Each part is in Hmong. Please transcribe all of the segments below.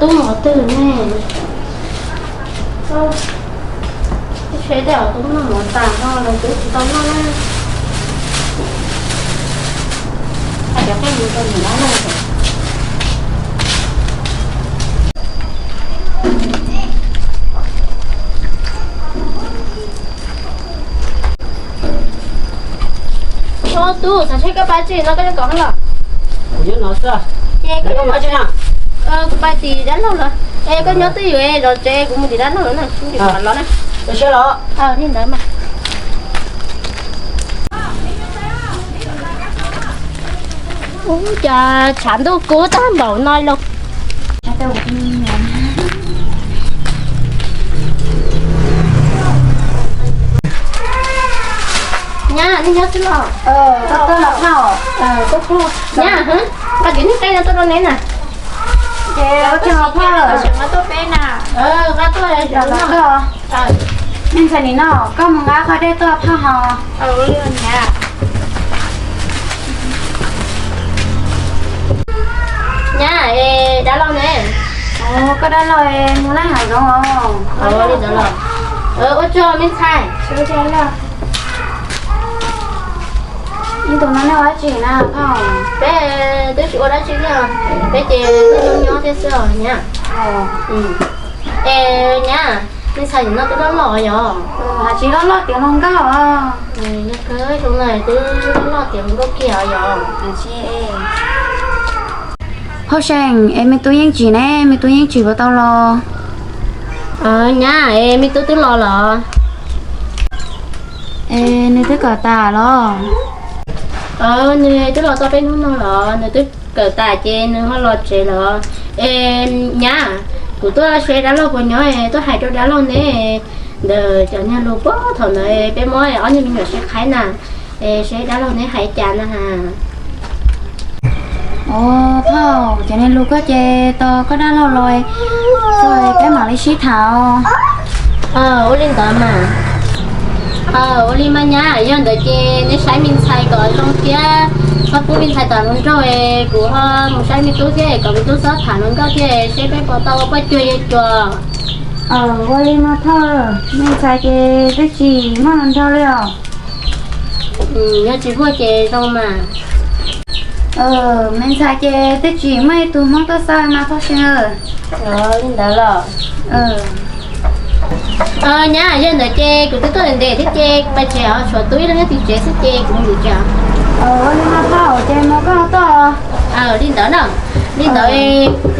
Tub mus qhov twg ne? Seb tej zaum tub noj mov tas no los twb tsis tau noj na. Hais cov qeej mus rau niam dab laug. Tub, xav seb koj pab tsi no koj coj kom los. Kuv nyob no xwb. Ces koj mus tsi no? Kuv pab tim dab laug los. Es koj nyob twj ywm zov tsev, kuv mus tim dab laug los na, kuv mam los na. Li ntawd mas. Ub, cas tshav ntuj kub tag npaum no los. Nyab, nej nyob twg los? Nyab, nqa cov niag qe no tuaj rau neb na. Ces ua tsaug phauj. Nqa tuaj peb na. Nqa tuaj. Me ntxhais nim no, koj mus nqa qhov dej tuaj phauj ho. Nyab, es dab laug ne? Koj dab laug mus laij hav zoov os. Li ntawd los. Ua tsaug me ntxhais. Ib tug no nej ua dab tsi na phauj? Peb twb tsis ua dab tsi li os, peb ces nyob nyob thiab xwb os nyab. Es nyab, me ntxhais nim no twb loj loj yog? Hais tsis loj loj tiav hluas nkauj os. Yog kawg, zoo no twb loj loj tiav hluas nkauj kiag os yog? Phauj Seej, es me tub Yeej Tsim ne, me tub Yeej Tsim puas tau los? Nyab, es me tub twb los los. Es nws twb kawm tas los? Nws twb los tau peb hnub no los, nws twb kawm tas ces nws ho los tsev los. Es nyab, kuv tuaj seb dab laug puas nyob, tuaj hais rau dab laug neb ntawm cov niag lus puag thaum ntawd peb muab ob niag me nyuam sib qhaib na, es seb dab laug neb hais cas na has. Phauj, cov niag lus koj ces tos koj dab laug los txog peb mam li sib tham. Ua li ntawd mas. Ua li mas nyab, yog ntawd ces neb saib me ntxhais kom zoo thiab, ho pub me ntxhais tom hluas nraug, kuv ho mus saib me tub thiab kom me tub txhob tham hluas nkauj thiab, seb peb puas tau ua poj cuag yawg cuag. Ua li mas phauj, me ntxhais ces twb tsis muaj hluas nraug li os. Yog tsis muaj ces zoo mas. Me ntxhais ces twb tsis muaj ib tug Hmoob tuaj xwb mas phauj Seej. Li ntawd los. Nyab, yog ntawd ces kuv twb tuaj ntev ntev thiab ces pais tsev os, tshuav tub ib leeg nyob tim tsev xwb ces kuv mus tim tsev. Ua li mas phauj, ces mus koj tuaj. Li ntawd na. Li ntawd,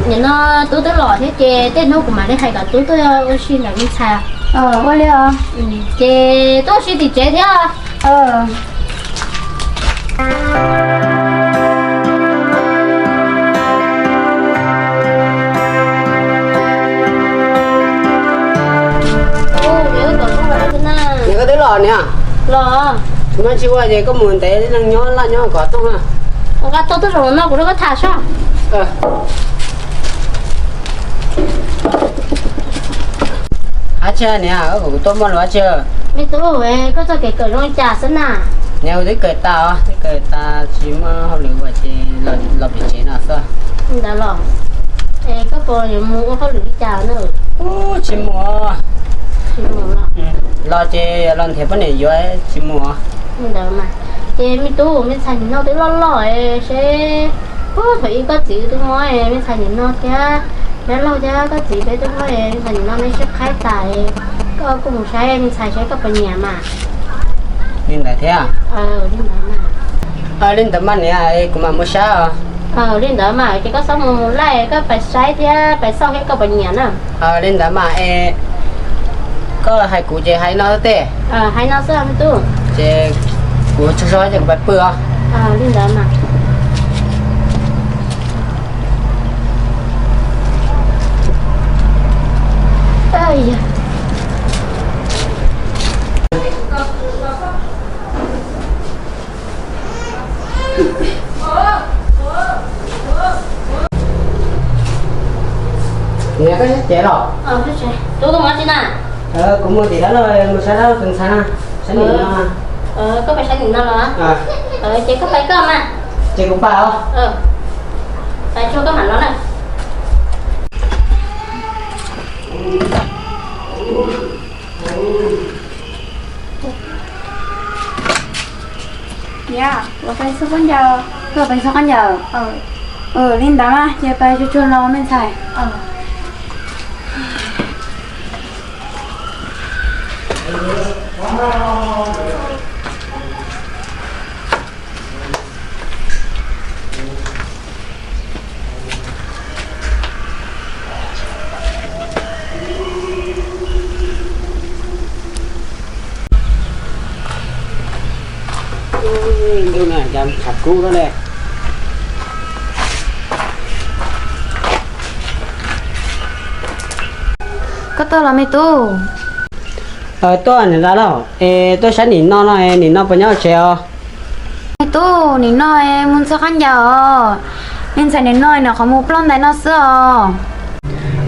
nim no tub twb los thiab ces tej hnub kuv mam li hais kom tub tuaj ua si ntawm me ntxhais. Ua li os. Ces tuaj ua si tim tsev thiab. Niam, koj twb los niam. Los. Kuv mam tsis ua ces koj mus ntev neeg nyob laj nyob kom tuaj na. Nqa tuaj tuaj zaum no kuv rau koj tham saib. Ab tsi niam, kuv tuaj muaj lus ab tsi? Me tub, koj txoj kev kawm zoo li cas xwb na? Niam, kuv twb kawm tas os, twb kawm tas tsis muaj hauj lwm ua ces los pem tsev no xwb. Li ntawd los? Es koj puas yuav mus ua hauj lwm li cas na? Ub, tsis mus. Tsis mus los? Los ces los nrhiav poj niam yuav, tsis mus. Li ntawd mas. Ces me tub, me ntxhais nim no twb loj loj seb, ub, thaum ub koj txiv twb muab me ntxhais nim no thiab dab laug thiab koj txiv peb twb muab me ntxhais nim no neb sib qhaib tas, koj kuj mus saib me ntxhais saib koj puas nyiam mas. Li ntawd thiab? Li ntawd mas. Li ntawd mas niam, kuv mam mus saib os. Li ntawd mas ces koj txhob mus mus laij, koj pais saib thiab pais xauj thiab koj puas nyiam na. Li ntawd mas es koj hais kuv ces hais no xwb tej. Hais no xwb me tub. Ces kuv tsaug zog ces kuv pais pw os. Li ntawd mas. Niam, koj sab tsev los? Tub, koj mus tsi na? Kuv mus tim dab laug, mus saib dab laug tus ntxhais na, saib nim no. Koj pais saib nim no los? Ces koj pais koj mas. Ces kuv pais os. Pais tsuag koj mam los na. Pais txog qab ncaws. Li ntawd mas ces pais tsuag tsuag los me ntxhais. Koj tuaj los me tub? Tuaj niam dab laug, es tuaj saib nim no no, nim no puas nyob tsev os? Me tub, nim no mus txog qab ncaws os. Me ntxhais nim no nws qhov mus ploj ntais no xwb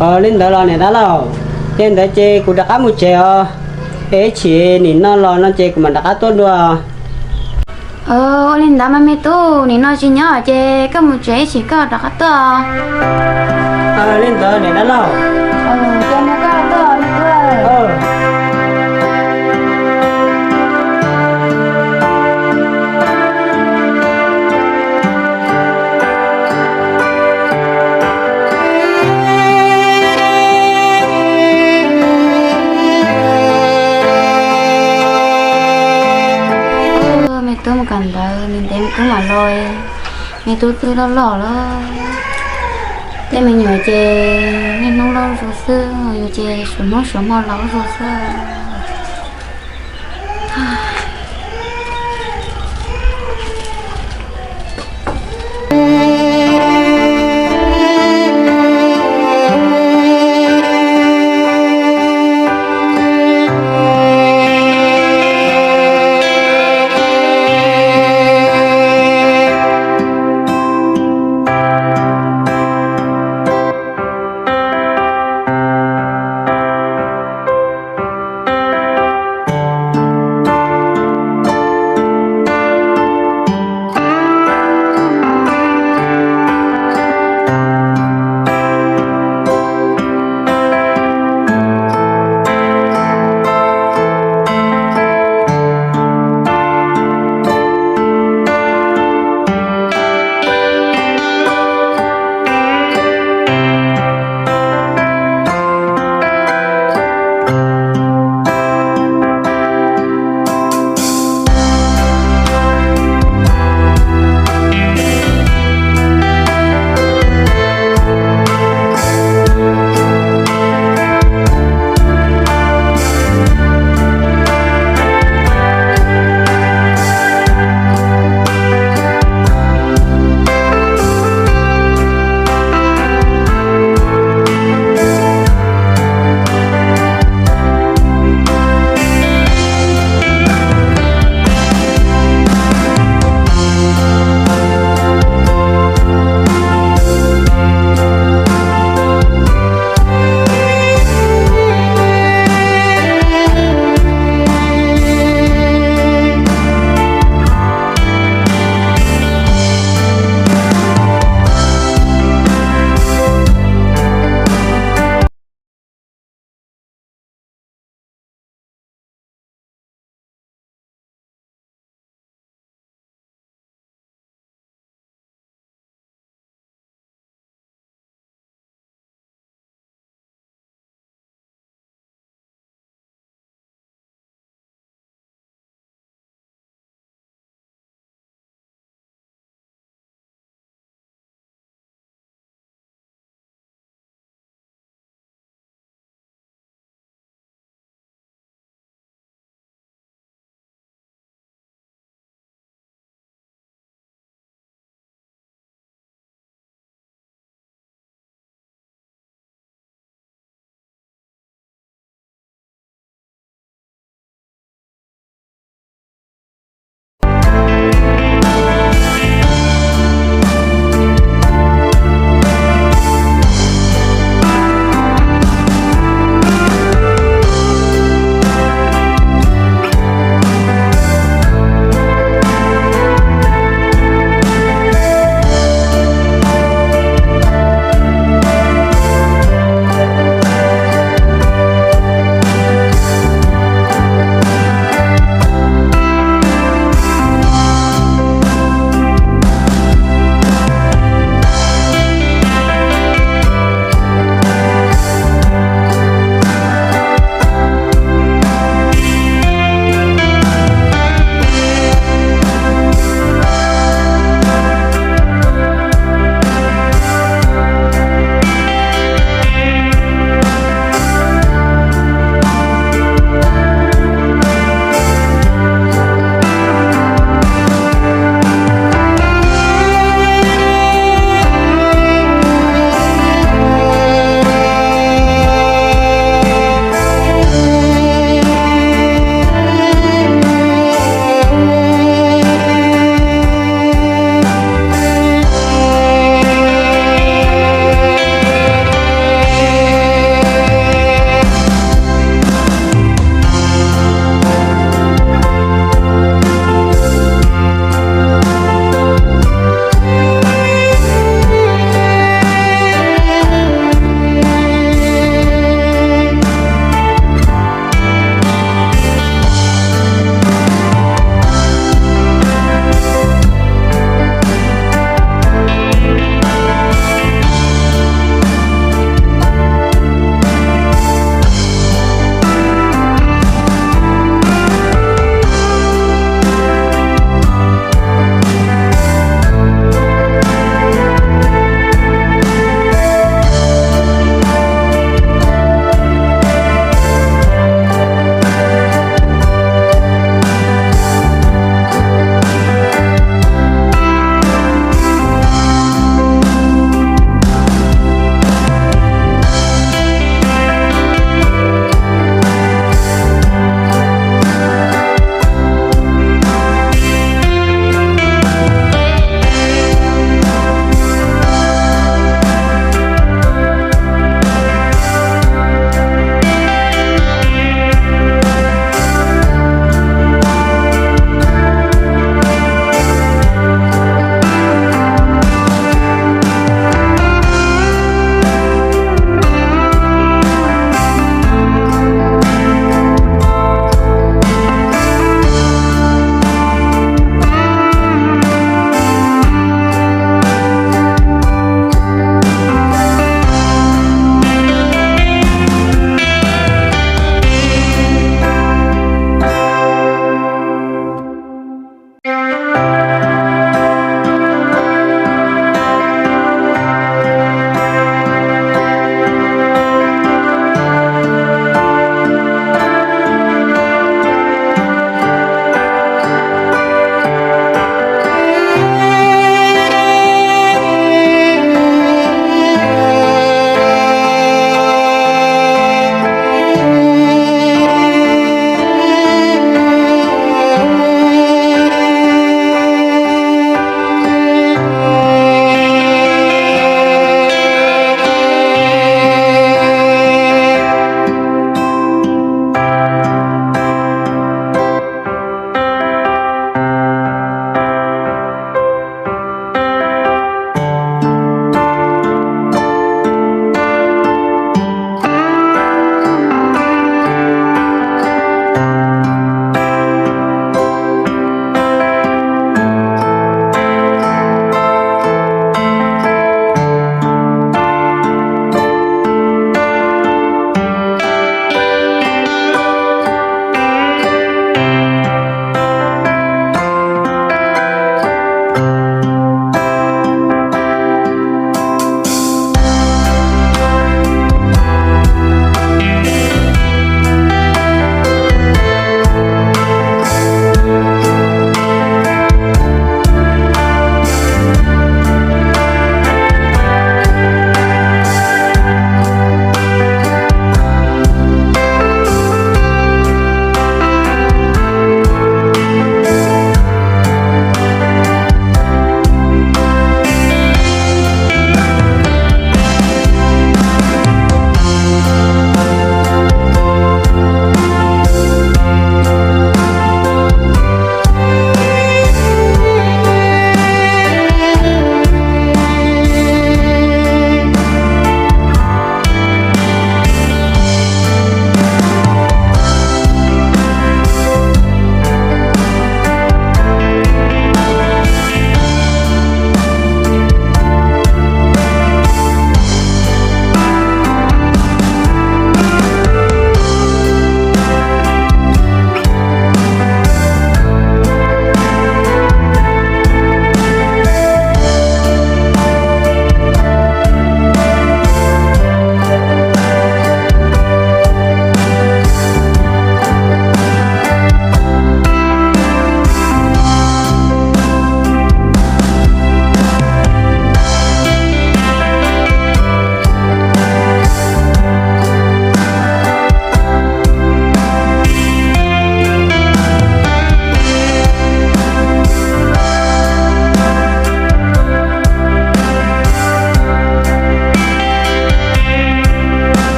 os. Li ntawd los niam dab laug, ces ntawd ces kuv rov qab mus tsev os. Es ib chim nim no los no ces kuv mam rov qab tuaj dua. Ua li ntawd mas me tub, nim no tsis nyob ces koj mus tsev ib chim koj rov qab tuaj. Li ntawd niam dab laug. Ces mus koj tuaj me tub. Me tub mus kawm ntawv ntev ntev me tub mam los. Me tub twb loj loj lawm. Tej me nyuam ces niaj hnub loj zuag xwb, yus ces suav hnub suav hmo los zuag xwb.